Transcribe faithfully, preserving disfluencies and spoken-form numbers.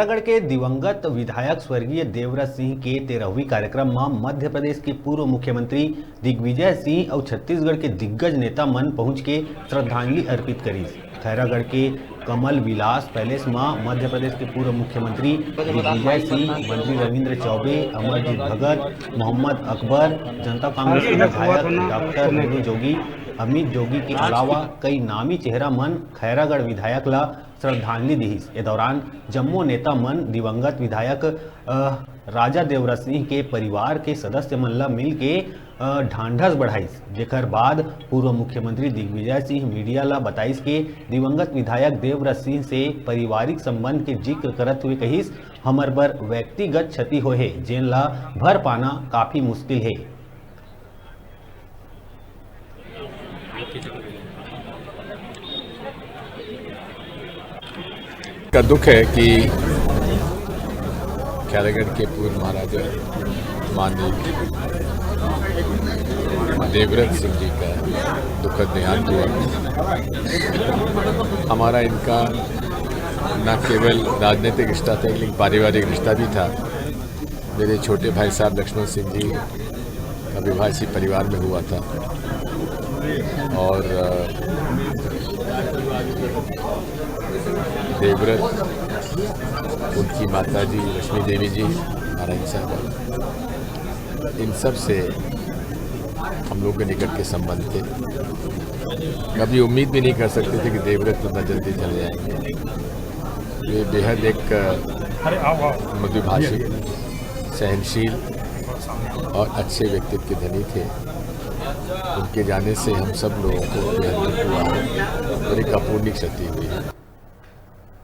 खैरागढ़ के दिवंगत विधायक स्वर्गीय देवव्रत सिंह के तेरहवीं कार्यक्रम म मध्य प्रदेश के पूर्व मुख्यमंत्री दिग्विजय सिंह अउ छत्तीसगढ़ के दिग्गज नेता मन पहुंच के श्रद्धांजलि अर्पित करिस। खैरागढ़ के कमल विलास पैलेस म मध्य प्रदेश के पूर्व मुख्यमंत्री दिग्विजय सिंह, मंत्री रविंद्र चौबे, अमरजीत भगत, मोहम्मद अकबर, जनता कांग्रेस के विधायक डॉक्टर रेणु जोगी, अमित जोगी के अलावा कई नामी चेहरा मन खैरागढ़ विधायक ला श्रद्धांजलि दिहिस। ए दौरान जम्मो नेता मन दिवंगत विधायक, अ, राजा देवव्रत सिंह के परिवार के सदस्य मन ला मिल के, अ, ढांढस बढ़ाइस, जेकर बाद पूर्व मुख्यमंत्री दिग्विजय सिंह मीडिया ला बताइस के दिवंगत विधायक देवव्रत सिंह से पारिवारिक संबंध के जिक्र करत हुए कहिस, "हमर बर व्यक्तिगत क्षति होए हे, जेन ला भर पाना काफी मुश्किल हे।" का दुख है कि खैरागढ़ के पूर्व महाराजा माननीय देवव्रत सिंह जी का दुखद देहांत हुआ। हमारा इनका न केवल राजनीतिक रिश्ता था, लेकिन पारिवारिक रिश्ता भी था। मेरे छोटे भाई साहब लक्ष्मण सिंह जी का विवाह इसी परिवार में हुआ था और, अ, देवव्रत, उनकी माता जी लक्ष्मी देवी जी, नारायण साहब, इन सब से हम लोग के निकट के संबंध थे। कभी उम्मीद भी नहीं कर सकते थे कि देवव्रत इतना जल्दी चले जाएंगे। वे बेहद एक, अ, मधुभाषी, सहनशील और अच्छे व्यक्तित्व के धनी थे। उनके जाने से हम सब लोगों को बेहद दुख हुआ है और एक अपूर्णीय क्षति हुई है।